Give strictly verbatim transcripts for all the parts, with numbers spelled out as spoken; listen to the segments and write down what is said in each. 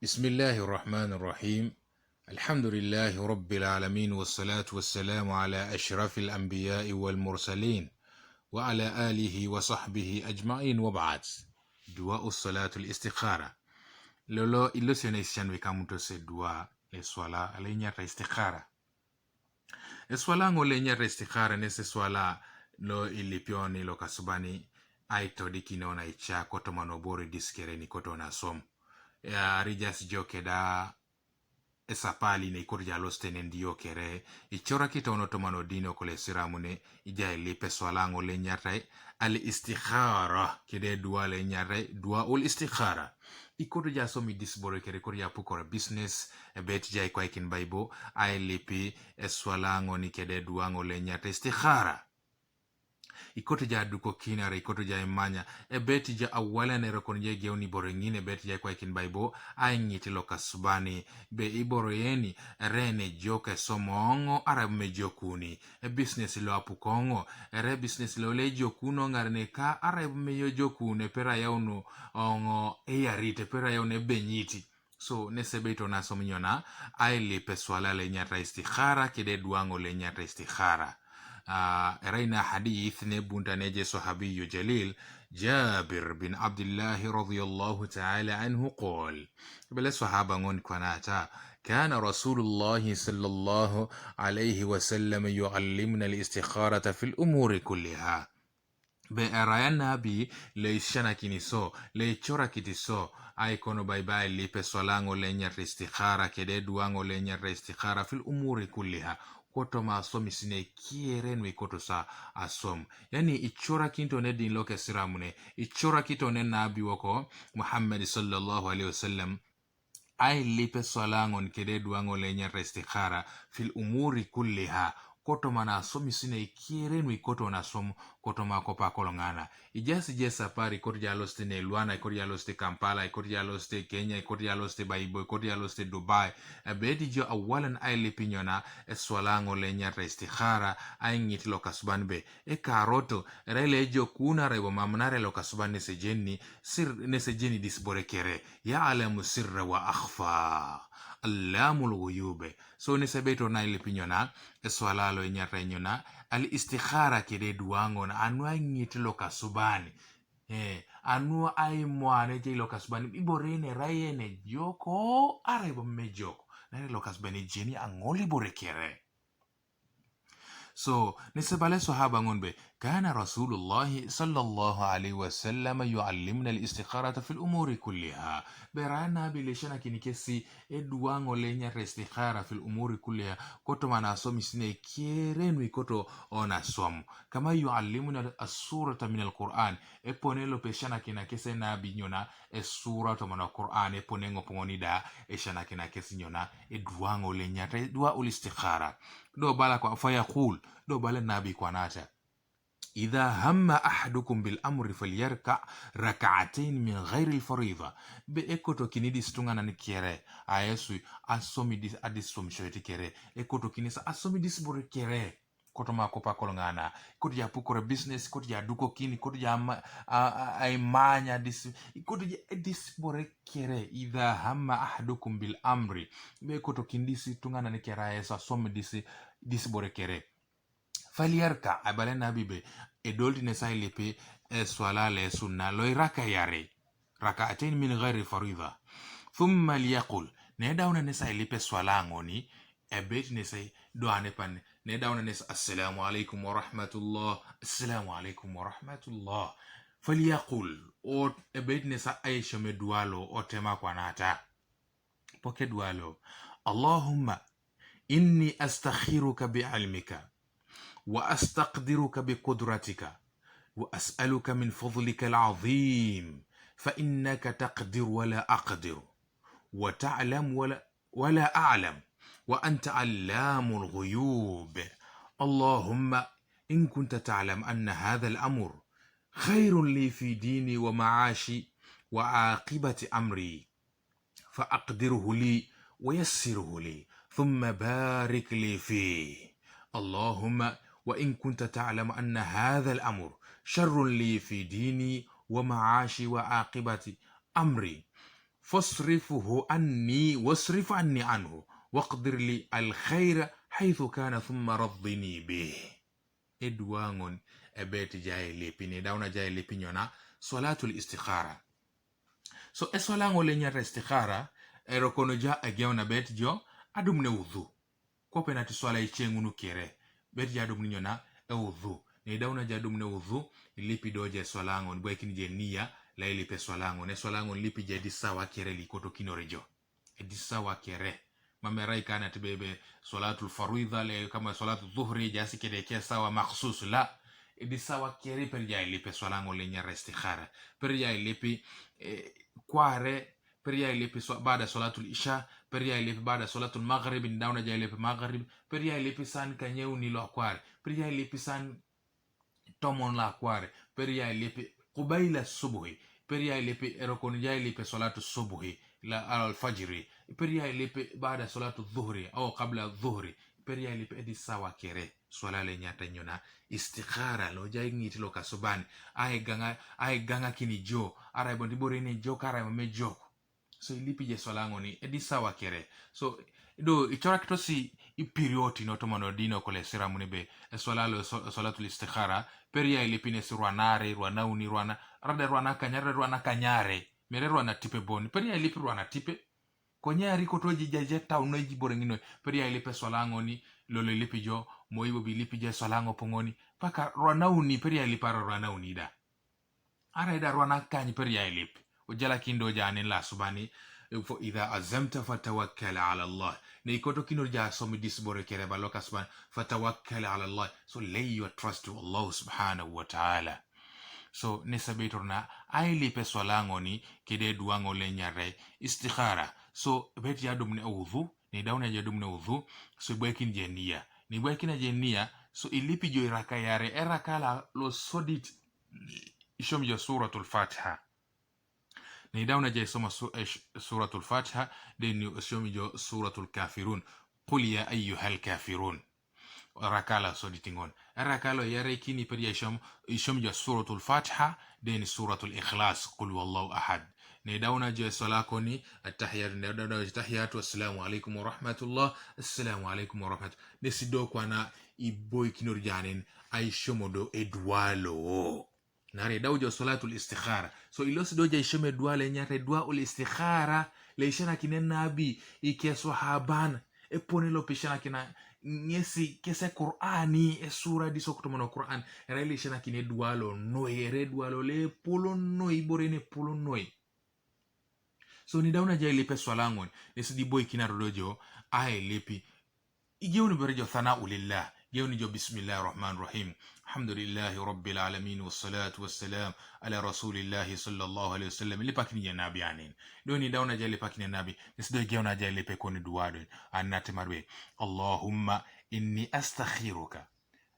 بسم الله الرحمن الرحيم. الحمد لله رب العالمين، والصلاة والسلام على أشرف الأنبياء والمرسلين، وعلى آله وصحبه أجمعين، وبعد. Du'a salatu al-istikhara. Lolo ilo sene isyan we kamuto se du'a le swala ale nyata istikhara. E swala ngo le nyata istikhara ne se swala lo ilipioni lo kasubani, ai todi kino na icha koto mano bore diskere ni koto na som. Ya rijas jo keda esapali ne koto ja loste ne ndiyo kere. Ichora kito ono to mano dino kole siramu ne ija ilipe swala ngo le nyata al istikhara. Kede du'a le nyata du'a ul istikhara. Ikoto ja somi disbore kere koto ja pukora business, e bet ja ikwa ikin baibo, ai lipi e swala ngo ni kede du'a ngo le nyata istikhara. Ikoto ja duko kinare, ikoto ja imanya, e bet ja awala ne rokon je geuni bore ngine, bet ja ikwa ikin baibo, ai ngiti lo kasubani, be iboro yeni, rene joke somongo, arab me jokuni, e business lo apukongo, ere business lo le jokuno ngarne ka, arab me yo jokune, pera yauno ongo, e yarite, pera yauno e benyiti. So, ne sebe ito na somi nyona, ai lipe swala le nyata istikhara, kede du'a ngo le nyata istikhara. Ah, era ina hadith ne bunta ne je sahabiyu jalil, Jabir bin Abdullah radiyallahu ta'ala anhu qol. Bele sahaba ngon kwanata, كان رسول الله صلى الله عليه وسلم يعلمنا الاستخارة في الأمور كلها. Be era ya nabi le ishana kini so, le ichora kiti so, ai kono baibai lipe swala ngo le nyata istikhara, kede du'a ngo le nyata istikhara fil umuri kulliha. Koto ma somi sine kiere nwi koto sa asom. Yani ichora kinto ne din loke siramune, ichora kinto ne nabi woko Muhammad sallallahu alaihi wasallam, ai lipe swala ngo ni kede du'a ngo le nyata istikhara fil umuri kulliha. Koto mana somi sine ikiere nwi koto na som, koto ma kopa kolongana. Ijasi je sapari, koto ja loste ne Luanda, koto ja loste Kampala, koto ja loste Kenya, koto ja loste Baibo, koto ja loste Dubai. E bedi jo awalan ai lipi nyona, e swala ngo le nyata istikhara, ai ngiti lo kasubani be. E karoto, rele jo kuna rebo mamnare lo kasubani ne se jeni, sir, ne se jeni disbore kere. Ya'lamu sirra wa akhfa. Allamul ghuyube. So ne sebe ito na ile pinyona, e swala lo nyata nyona, al istikhara kede du'a ngo na anu ai ngiti lo kasubani. Eh, anu ai mwane je lo kasubani, ibore ne raye ne joko, arebo me joko. Na lo kasubani jeni angoli bore kere. So, ne se bale sahaba ngon be, كان رسول الله صلى الله عليه وسلم يعلمنا الاستخارة في الأمور كلها. Bera nabi le shana kini kesi e du'a ngo le nyata istikhara fil umuri kulliha. Koto mana somi sine kiere nwi koto ona som. Kama yu'allimuna as-surata min al-Qur'an. E pone lo pe shana kina kese nabi nyona e sura to mana Qur'an, e pone ngo pongoni da, e shana kina kesi nyona, e du'a ngo le nyata, e du'a ul istikhara. Do bala kwa, fayaqul, do bala nabi kwanata. إذا هم أحدكم بالأمر فليركع ركعتين من غير الفريضة. Be e koto kini disi tungana ni kere, a Yesu, asomi disi, adisi somi shoyeti kere. E koto kini sa asomi disbore kere. Koto ma kopa kolongana. Koto ja pukore business, koto ja duko kini, koto ja ma, a, a, ai manya disi, koto ja disbore kere. إذا هم أحدكم بالأمر. Be koto kini disi tungana ni kere a Yesu, asomi disi, disbore kere. Falyarka, a bale nabi be, e dolti ne sa ilipi, e swala le sunna, lo iraka yare. Rak'atayn min ghairi fariḍa. Thumma liyaqul, ne dauna ne sa ilipi swala ngo ni, e beti ne sa du'a ne pan, ne dauna ne sa, "Assalamu alaikum wa rahmatullah, assalamu alaikum wa rahmatullah." Falyaqul, o, e beti ne sa ai shome du'a lo, o tema kwanata. Poke du'a lo. اللهم إني أستخيرك بعلمك وأستقدرك بقدرتك وأسألك من فضلك العظيم فإنك تقدر ولا أقدر وتعلم ولا، ولا أعلم وأنت علام الغيوب. اللهم إن كنت تعلم أن هذا الأمر خير لي في ديني ومعاشي وعاقبة أمري فأقدره لي ويسره لي، ثم بارك لي فيه. اللهم وإن كنت تعلم أن هذا الأمر شر لي في ديني ومعاشي وعاقبة أمري، فاصرفه عني واصرف عني عنه واقدر لي الخير حيث كان ثم رضني به. Edua ŋon ebet ja elipi, ne dauna ja elipi nyona, swalatul istikhara. So eswala ŋo lenyata istikhara, erokon ja egeuna bet jo adum ne udhu. Kope nati swala icheŋunu kere, bet ja adum ni nyona, eudhu. Ne dauna ja adum ne udhu, ilipi do je swala ŋon, bwekin je niya la ilipe swala ŋon. Eswala ŋon lipi je di sawa kere likoto kinore jo. Edi sawa kere. Mamerai kana ti bebe swalatul faridha le kama swalatul dhuhri jasi kede ke sawa makhsus la. Edi sawa kere per ja ilipe swala ŋo lenyata istikhara. Per ja ilipi, eh, kware, per ja ilipi swa-, baada swalatul isha, per ja ilipi baada swalatul maghrib, ne dauna ja ilipi maghrib, per ja ilipi san kanyeuni lo kware, per ja ilipi san tomon la kware, per ja ilipi kubaila subuhi, per ja ilipi erokon ja ilipi swalatu subuhi, la alfajiri, per ja ilipi baada swalatu dhuhri, au kabla dhuhri, per ja ilipi edi sawa kere, swala lenyata nyona istikhara, lo ja iŋiti lokasuban, ai gaŋa, ai gaŋa kini jo, arai bondi bore ne jo, karai mame jo. So ilipi je swala ŋoni, edi sawa kere. So, do, ichora kitosi ipirioti no tomono dino kole sira muni be, eswala lo, so-, swalatul istikhara, per ja ilipi ne si rwanare, rwanauni, rwana, rade rwana kanyare, rwana kanyare, mere rwana tipe boni, per ja ilipi rwana tipe. Konyari koto ji jaje tau no ji bore ŋino, per ja ilipe swala ŋoni, lolo ilipi jo, moi bobi ilipi je swala ŋo poŋoni, paka rwanauni, per ja ilipi ara rwanauni da. Arai da rwana kany per ja ilip. Ujala kindo ja anin la subani. Fo idha azamta fatawakkal ala Allah. Ne ikoto kinor ja somi dis bore kere ba lokasuban. Fatawakkal ala Allah. So lay your trust to Allah subhanahu wa ta'ala. So ne sabitorna ai lipe swala ŋoni kede dua ŋo lenyata istikhara. So bet ja adum ne udhu. Ne dauna ja adum ne udhu. So bwekin je niya. Ne bwekin je niya. So ilipi jo iraka yare. Eraka la lo sodit. Ishom jo suratul Fatiha. Ne dauna ja isoma su-, eh, sh-, suratul Fatiha, deni ishom jo suratul Kafirun. Qul ya ayyuhal kafirun. Rakala soditi ŋon. Rakalo yare kini per ja ishom, ishom jo suratul Fatiha, deni suratul Ikhlas, Qul huwallahu ahad. Ne dauna jo swala koni, attahiyatu, ne dauna jo tahiyatu, assalamu alaikum wa rahmatullah, assalamu alaikum wa rahmatullah. Ne sido kwana iboi kinor ja anin, ai shomo do edua lo. Nare dau jo swalatul istikhara. So ilosi do ja ishom edua lenyata edua ul istikhara, le ishanakine nabi, ike swahaban, epone lo pishanakina, ŋesi kese Qur'ani, esura di sokutomono Qur'an, era ile ishanakine edua lo noi, era edua lo le polo noi, bore ne polo noi. So ne dauna ja ilipe swala ŋon, ne sidi boi kinaro do jo, ai lipi, igeuni bere jo thana'u lillah, geuni jo bismillahir rahmanir rahim. Alhamdulillahi rabbil alamin, wassalatu wassalam ala rasulillahi sallallahu alaihi wasallam. Lipakini ja nabi anin. Do ne dauna ja lipakini nabi. Ne sido geuna ja lipe koni dua do. Anate marbe. Allahumma inni astakhiruka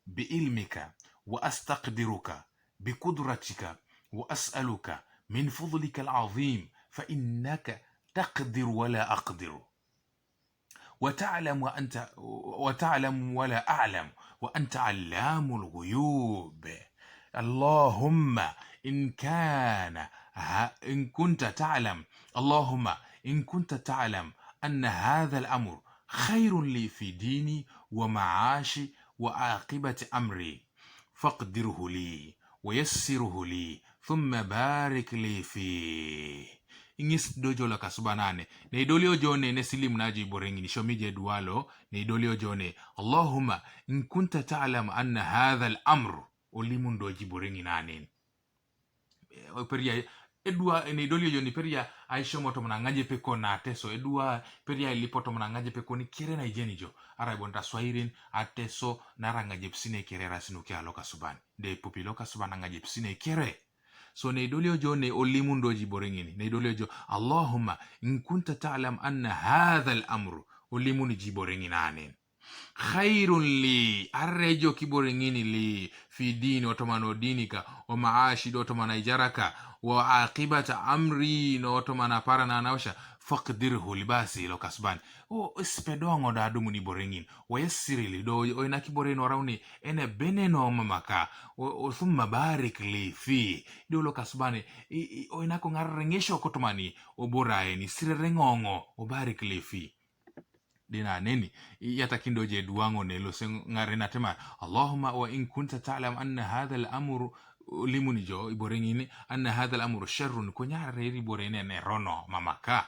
bi ilmika wa astaqdiruka bi qudratika wa as'aluka min fadlika al-azim fa innaka taqdiru wa la aqdiru. وتعلم وأنت، وتعلم ولا أعلم، وأنت علام الغيوب. اللهم إن كان ه-، إن كنت تعلم، اللهم إن كنت تعلم أن هذا الأمر خير لي في ديني ومعاشي وعاقبة أمري، فاقدره لي ويسره لي ثم بارك لي فيه. Iŋis do jo lokasuban ane. Ne idolio jo ne, ne silim na jo ibore ŋin, ishomi je dua lo, ne idolio jo ne. Allahumma in kunta ta'lam anna hadha al-amr. Olimun do ji ibore ŋin anen. E, o per ja, edua, ne idolio jo ne per ja, ai shomo tomon aŋajepe kon na Teso, edua, per ja ilipo tomon aŋajepe kon kere na ijeni jo. Arai bon ta swairin, a Teso, nara aŋajep sine kere ra sinu ke a lokasuban. De pupi lokasuban aŋajep sine kere. So ne idolio jo ne olimun do ji ibore ŋin. Ne idolio jo, Allahumma in kunta ta'lam anna hadha al-amru. Olimun ji ibore ŋin anen. Khairun li, arre ejok ibore ŋin li, fi dini, otoman o dini ka, o maashi do otoman aijaraka, wa akibata amri, no otoman apara na anausha, fakdirhu li, basi lo kasuban. O, o isipedo ŋo do adumun ibore ŋin, wa yassir li, do oinak ibore no rauni, ene bene no mamaka, o, o thumma barik li fi, do lo kasuban, i, i, oinak ŋarereŋesho kotomani, o bore aeni, sirereŋoŋo, o barik li fi. Dina neni, i-, yatakindo je duwaŋo ne lo se ŋaren atema, Allahumma wa in kunta ta'lam anna hadha al-amru, limuni jo, ibore ŋini, anna hadha al-amru sharrun, ko nyare ibore ne ne rono mamaka.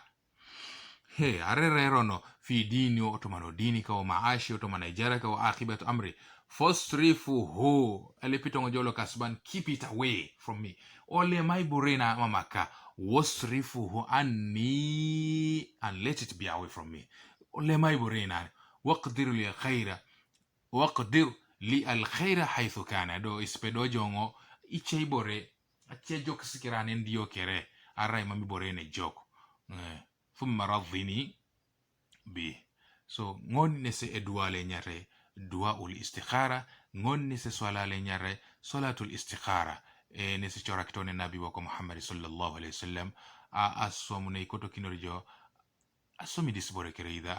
He, arere rono, fi dini otoman o dini ka, wa maashi otoman aijaraka, wa akibatu amri. Fasrifuhu, alepitoŋo jo lo kasuban, keep it away from me. Olema ibore na mamaka, wasrifuhu anni, and let it be away from me. Olema ibore na, waqdir li khaira, waqdir li al khaira haythu kana. Do isipedo joŋo, ice ibore, ace jok sikira ne ndiyo kere, ara imam ibore ne jok. Eh, thumma radhini bi. So, ŋon nese eduwa le nyare, duwa ul istikhara, ŋon nese swala le nyare, swalatul istikhara. E, nese corakitone nabi wako Muhammad sallallahu alaihi wasallam, a, aswamune ikoto kinorijo, aswami disbore kere idha